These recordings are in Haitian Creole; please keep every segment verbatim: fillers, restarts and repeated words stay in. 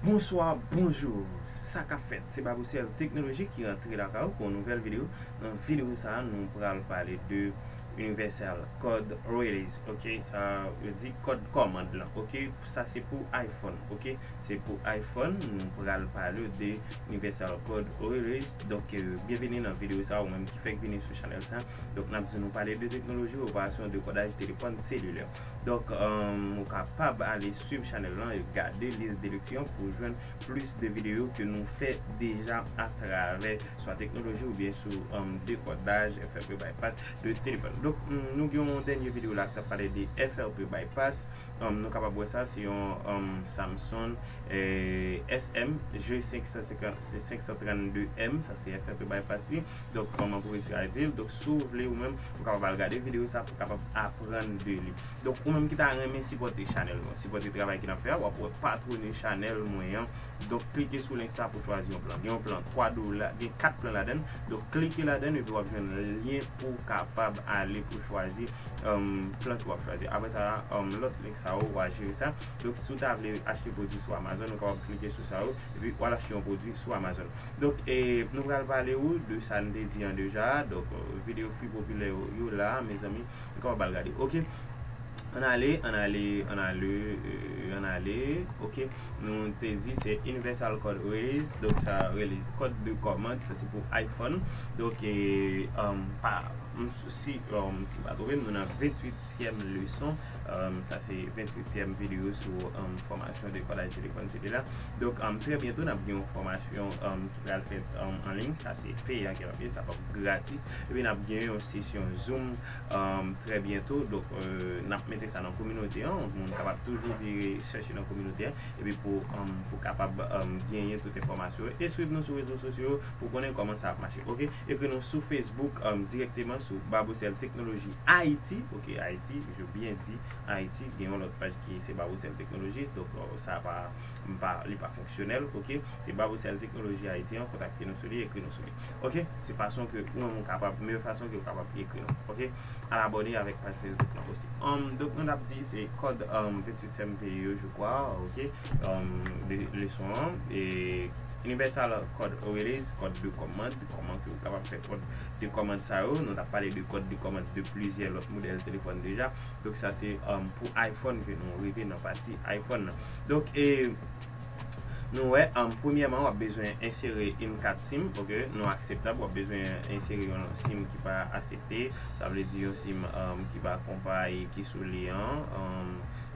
Bonswa, bonjou. Sa k ap fèt? Se Baboucel Technology ki rantre lakay ou pou yon nouvèl videyo. Nan videyo sa a, nou pral pale de Universal Code Release, ok? Sa vle di kòd kòmand lan, ok? Sa se pou iPhone, ok? Se pou iPhone, nou pral pale de Universal Code Release. Donk, euh, byenveni nan videyo sa a, ou menm ki fèk vini sou chanèl sa. Donk, n ap di nou pale de teknoloji reparasyon dekodaj telefòn selilè. Donk, um, ou kapab ale swiv chanèl lan e gade lis de lekti an pou w jwenn plis de videyo ke nou fè deja atravè swa teknoloji oubyen sou, um, dekodaj F R P bypass de telefòn. Donk, mm, nou gen yon dènye videyo la ki t ap pale de F R P bypass. Um, nou kapab wè sa, se yon, um, Samsung, eh, S M G senk san senkant, senk san trannde M, sa se F R P bypass li. Donk, kòman pou retire I D l. Donk, si w vle ou menm, ou kapab al gade videyo sa pou w kapab aprann de li. Donk, ou menm ki ta renmen sipòte chanèl nou, sipòte travay ke n ap fè a, w ap wè patwone chanèl mwen an. Donk, klike sou link sa pou chwazi yon plan. Gen yon plan twa dola, gen kat plan ladan l. Donk, klike ladan l epi w ap jwenn lyen pou w kapab ale pou chwazi, um, plan ke w ap chwazi. Apre sa, um, lòt link sa yo, w a jere sa. Donk, si w ta vle achte pwodui sou Amazon, ou kapab klike sou sa yo, epi w al achte yon pwodui sou Amazon. Donk, e, nou pral pale ou de sa n te di an deja. Donk, euh, videyo pi popilè yo, yo la, mezanmi, nou kapab al gade. Ok. Ann ale, ann ale, ann ale, euh, ann ale. Ok. Nou te di se Universal Code Release. Donk, sa rele kòd de kòmand. Sa se pou iPhone. Donk, e, um, pa, m, si, um, si m pa twonpe m, nou nan venntuityèm leson. Um, sa se venntuityèm videyo sou, um, fòmasyon dekodaj telefòn selilè. Donk, um, trè byento, n ap gen yon fòmasyon, um, ki pral fèt, um, an liy. Sa se peye a ki ap peye, sa p ap gratis. Epi n ap gen yon sesyon Zoom, um, trè byento. Donk, euh, n ap mete sa nan kominote an. Moun kapab toujou vire chèche nan kominote an. Epi pou, um, pou kapab, um, genyen tout enfòmasyon yo. E swiv nou sou rezo sosyo yo pou konnen kòman sa ap mache. Ok? Ekri nou sou Facebook, um, dirèkteman sou Baboucel Technology Haïti. Ok, Haïti, je bien di Haïti. Gen yon lòt paj ki se Baboucel Technology. Donk, euh, sa pa, m pa, li pa fonksyonèl. Ok? Se Baboucel Technology Haïti an, kontakte nou sou li, ekri nou sou li. Ok? Se fason ke ou menm ou kapab, meyè fason ke ou kapab ekri nou. Ok? Al abòne avèk paj Facebook lan osi. Um, donk, nou t ap di se kòd, um, venntuityèm videyo, je crois, ok? Um, de leson an, e Universal Code Release, kòd de kòmand, kòman ke ou kapab fè kòd de kòmand sa yo. Nou t ap pale de kòd de kòmand de plizyè lòt modèl telefòn deja. Donk, sa se, um, pou iPhone ke nou rive nan pati iPhone nan. Donk, e, nou wè, um, premyèman, w ap bezwen ensere yon kat sim, ok? Non akseptab, w ap bezwen ensere yon sim ki pa aksepte, sa vle di yon sim, um, ki pa konpayi ki sou li an. Um,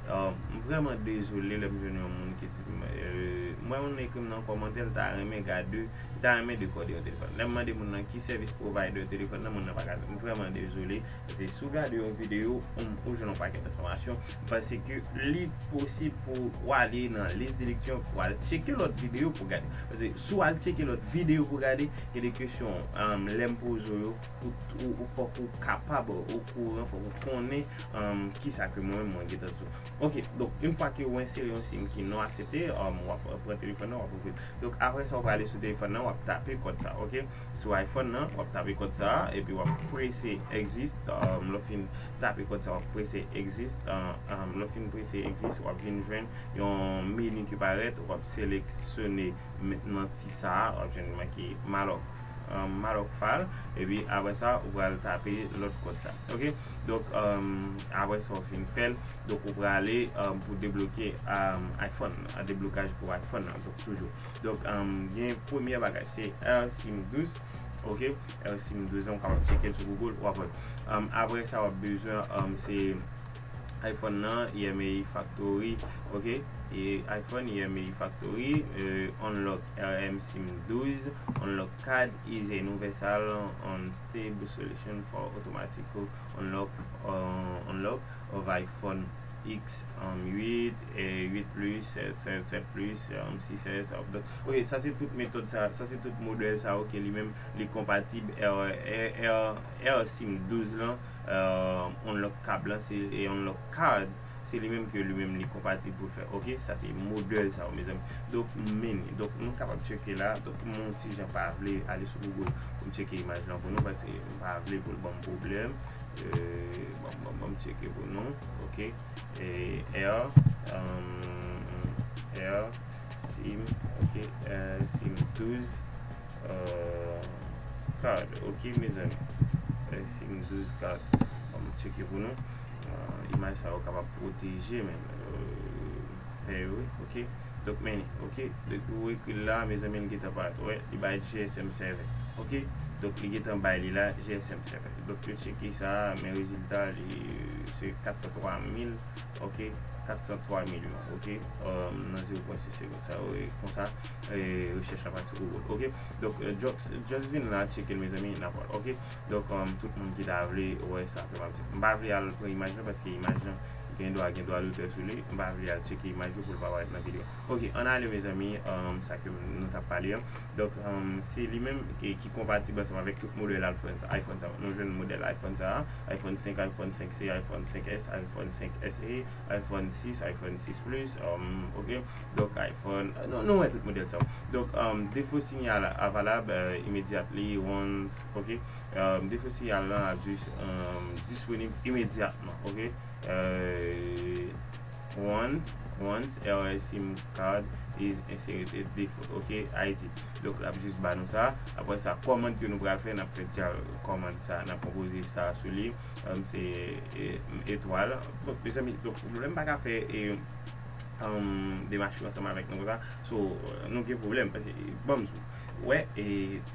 um, m vrèman dezole lè m jwenn yon moun ki di m, euh, m wè moun ekri m nan kòmantè, l ta renmen gade, l ta renmen dekòde yon telefòn. Lè m mande moun nan ki service provider telefòn nan, moun nan pa ka di m. M vrèman dezole. Paske si w gade yon videyo, ou, ou jwenn yon pakèt enfòmasyon, m panse ke li posib pou w ale nan lis de lekti an, pou w al tcheke lòt videyo pou w gade. Paske si w al tcheke lòt videyo pou w gade, gen de kesyon, um, lè m poze w yo, ou, ou, ou fòk ou kapab okouran, fòk ou konnen, um, kisa ke mwen menm mwen gentan di w. Ok, donk, yon fwa ke w ensere yon sim ki non aksepte, um, w ap pran telefòn nan, w ap ouvri l. Donk, apre sa, w prale sou telefòn nan, w ap tape kòd sa, ok? Sou iPhone nan, w ap tape kòd sa a, epi w ap prese exit. Um, lè w fin tape kòd sa a, w ap prese exit. Um, um, lè w fin prese exit, w ap vin jwenn yon meni ki parèt, w ap seleksyone men-, nan ti sa a, w ap jwenn make Malloc, um, Malloc file, epi apre sa, ou pral tape lòt kòd sa. Ok? Donk, um, apre sa, w fin fè l, donk, ou prale, um, pou debloke, um, iPhone, a deblokaj pou iPhone nan, donk, toujou. Donk, um, gen premyè bagay, se AirSIM douz. Ok, AirSIM douz an, ou kapab tcheke l sou Google, w ap wè. Um, apre sa, w ap bezwen, um, se iPhone nan, EMAI Factory, ok? E iPhone, EMAI Factory, euh, Unlock AirSIM douz, Unlock card is a universal unstable solution for automatic unlock, euh, unlock of iPhone X, um, uit, e uit plus, sèt, sèt, sèt plus, um, sis S, um, donk, ok, sa se tout metòd sa, sa se tout modèl sa yo ke li menm li konpatib, euh, euh, euh, AirSIM douz lan, euh, Unlock card lan, se, e Unlock card, se li menm ke li menm li konpatib pou l fè. Ok, sa se modèl sa yo, mezanmi. Donk, meni. Donk, nou kapab tcheke la. Donk, mwen yon ti jan pa vle ale sou Google pou m tcheke imaj lan pou nou, paske m pa vle pou l ban m pwoblèm. Euh, bon, bon, bon, m tcheke pou nou. Ok. E Air, um, Air, si, sim, ok, euh, sim douz, euh, card, ok, mezanmi. Euh, sim douz card. An m tcheke pou nou. Euh, imaj sa yo kapab pwoteje, men, euh, fè yo, wi, ok. Donk, men, ok, depi ou ekri l la, mezanmi, l gentan parèt. Wè, li bay G S M seven, ok. Donk, li gentan bay li la, G S M seven. Donk, yo tcheke sa, men rezilta li se kat san twa mil, ok, kat san twa milyon, ok. Euh, nan zewo pwen sis segonn sa yo, e konsa, e rechèch la pati pou ou, ok. Donk, euh, just, just vin la, tcheke l, mezanmi, n ap wè l, ok. Donk, um, tout moun ki ta vle wè sa ke m ap di. M pa vle al pran imaj lan paske imaj lan gen dwa, gen dwa dotè sou li. M pa vle al tcheke imaj yo pou l pa parèt nan videyo. Ok, ann ale, mezanmi, um, sa ke nou t ap pale an. Donk, um, se li menm ki, ki konpatib ansanm avèk tout modèl iPhone, iPhone sa. Nou jwenn modèl iPhone sa, iPhone senk, iPhone senk C, iPhone senk S, iPhone senk S E, iPhone sis, iPhone sis Plus, um, ok. Donk, iPhone, euh, nou, nou wè tout modèl sa yo. Donk, um, defo siyal avalab, euh, immediately, once, ok. Um, defo siyal lan ap jis, um, disponib imedyatman, ok. Euh, once, once your sim card is inserted default, ok, I D. Donk, l ap jis ba nou sa. Apre sa, kòmand ke nou pral fè, n ap fè dyal kòmand sa, n ap konpoze sa sou li. Um, se, e, etwal. Donk, mezanmi, donk, lè m pa ka fè, e, um, demach yo ansanm avèk nou konsa. So, nou gen pwoblèm, paske, ban m di w, wè, e,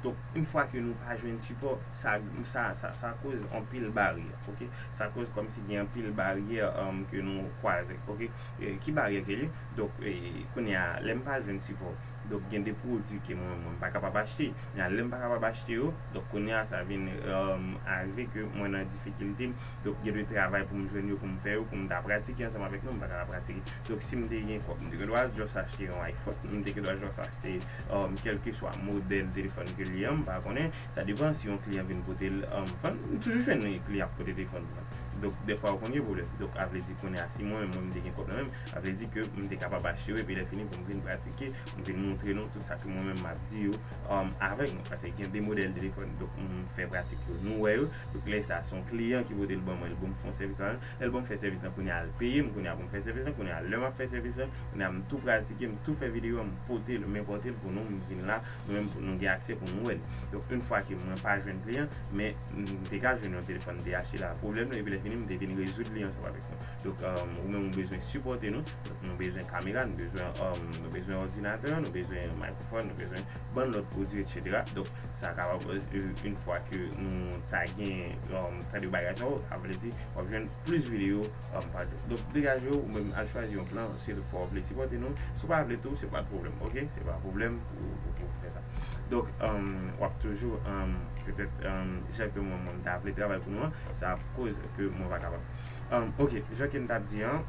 donk, yon fwa ke nou pa jwenn sipò, sa, sa, sa, sa koz anpil baryè, ok? Sa koz kòmsi gen anpil baryè, um, ke nou kwaze, ok? E, ki baryè ke li? Donk, e, kounye a, lè m pa jwenn sipò, donk, gen de pwodui ke mwen, mwen, m pa kapab achte. Kounye a, lè m pa kapab achte yo, donk, kounye a, sa vin, um, arive ke mwen nan difikilte. Donk, gen de travay pou m jwenn yo, pou m fè yo, pou m ta pratike ansanm avèk nou, m pa ka pratike. Donk, si m te gen kòb, m te gen dwa just achte yon iPhone, m te gen dwa just achte, um, kèlkeswa modèl telefòn ke li an, m pa konnen. Sa depann si yon kliyan vin pote l, um, fann, m toujou jwenn kliyan ap pote telefòn pou mwen. Donk, dèfwa, ou konn gen pwoblèm. Donk, a vle di, kounye a, si mwen menm, mwen, m te gen kòb nan men m, a vle di ke m te kapab achte yo, epi lè fini, pou m vin pratike, pou m vin montre nou tout sa ke mwen menm, m ap di yo, um, avèk nou. Paske gen de modèl telefòn. Donk, m fè pratik yo, nou wè yo. Donk, lè sa, se yon kliyan ki pote l ban mwen, l ban m fè yon sèvis la. Lè l ban m fè sèvis la, kounye a, l peye m, kounye a, pou m fè sèvis la, kounye a, lè m ap fè sèvis la, kounye a, m tou pratike, m tou fè videyo a, m pote l, m enpòte l pou nou, m vin la, nou menm, pou nou gen aksè pou nou wè l. Donk, yon fwa ke mwen pa jwenn kliyan, men m te ka jwenn yon telefòn, m te achte la, pwoblèm nan, epi lè fini, m te vin rezoud li ansanm avèk nou. Donk, um, ou menm ou bezwen sipòte nou, donk, nou bezwen kamera, nou bezwen, um, nou bezwen òdinatè, nou bezwen mikrofòn, nou bezwen bann lòt pwodui, etsetera. Donk, sa kapab, euh, yon fwa ke nou ta gen, um, tande bagay sa yo, sa vle di, w ap jwenn plis videyo, um, pa jou. Donk, degaje w, ou menm al chwazi yon plan, si w vle sipòte nou, si w pa vle tou, se pa de pwoblèm, ok? Se pa pwoblèm pou, pou, pou fè sa. Donk, um, w ap toujou, um, petèt, um, jan ke mwen, mwen, m ta vle travay pou nou an, sa ap koz ke mwen pa kapab. Um, ok, jan ke m t ap di an,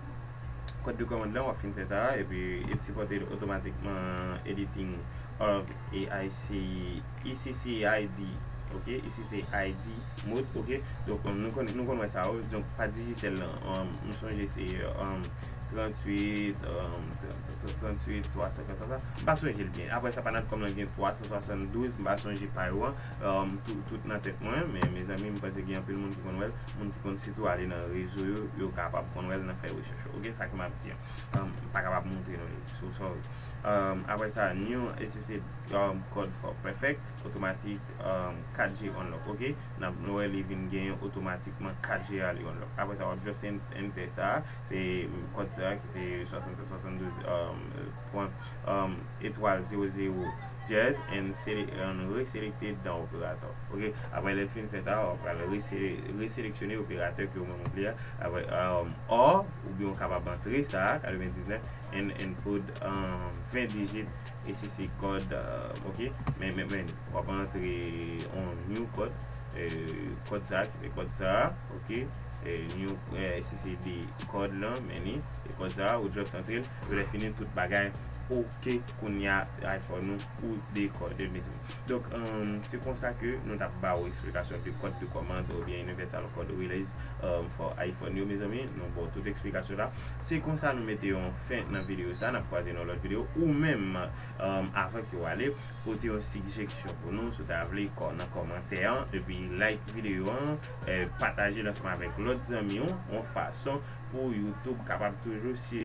kòd de kòmand lan, w ap fin fè sa, epi it sipòte otomatikman editing of E I C, E C C I D, ok, E C C I D mode, ok. Donk, um, nou konn, nou konn wè sa yo. Donk, pa Digicel lan, um, m sonje se, um, tranntuit, um, tranntuit, twa san kenz sa. M pa sonje l byen. Apre sa, pa Natcom lan gen twa san swasanndouz, m pa sonje pa yo an. Um, tout, tout nan tèt mwen, men mezanmi, m panse gen anpil moun ki konn wè l. Moun ki konn sitou ale nan rezo yo, yo kapab konn wè l nan fè rechèch yo. Ok, sa ke m ap di an. Um, m pa kapab montre nou li. So sorry. Um, apre sa, new S S D, um, code for perfect, automatic, um, kat G unlock. Ok, n ap, nou wè li vin genyen otomatikman kat G a li unlock. Apre sa, w ap just en-, enter sa, se kòd sa ki se swasannsenk swasanndouz, um, pwen, um, etwal zewo zewo dyèz and sele-, and reselekte dan operatò. Ok, apre lè l fin fè sa, w ap pral resele-, reseleksyone operatè ke ou menm ou vle a. Apre, um, or, oubyen ou kapab antre sa, katrevendiznèf, and input, um, ven digit S S D code, uh, ok, men, men, men, w ap antre yon new code, eh, kòd sa, ki se kòd sa, ok, eh, new, eh, S S D code lan, men li, e kòd sa, ou just antre l, epi lè fini, tout bagay ok, kounye a, iPhone ou, ou dekòde, mezanmi. Donk, um, se konsa ke nou t ap ba w eksplikasyon de code de command oubyen Universal Code Relay, um, for iPhone yo, mezanmi. Nou ba w tout eksplikasyon la. Se konsa nou mete yon fen nan videyo sa. N ap kwaze nan lòt videyo. Ou menm, um, avan ke w ale, pote yon sijeksyon pou nou, si w ta vle, kò-, nan kòmantè an, epi like videyo an, eh, pataje l ansanm avèk lòt zanmi w, yon fason pou YouTube kapab toujou si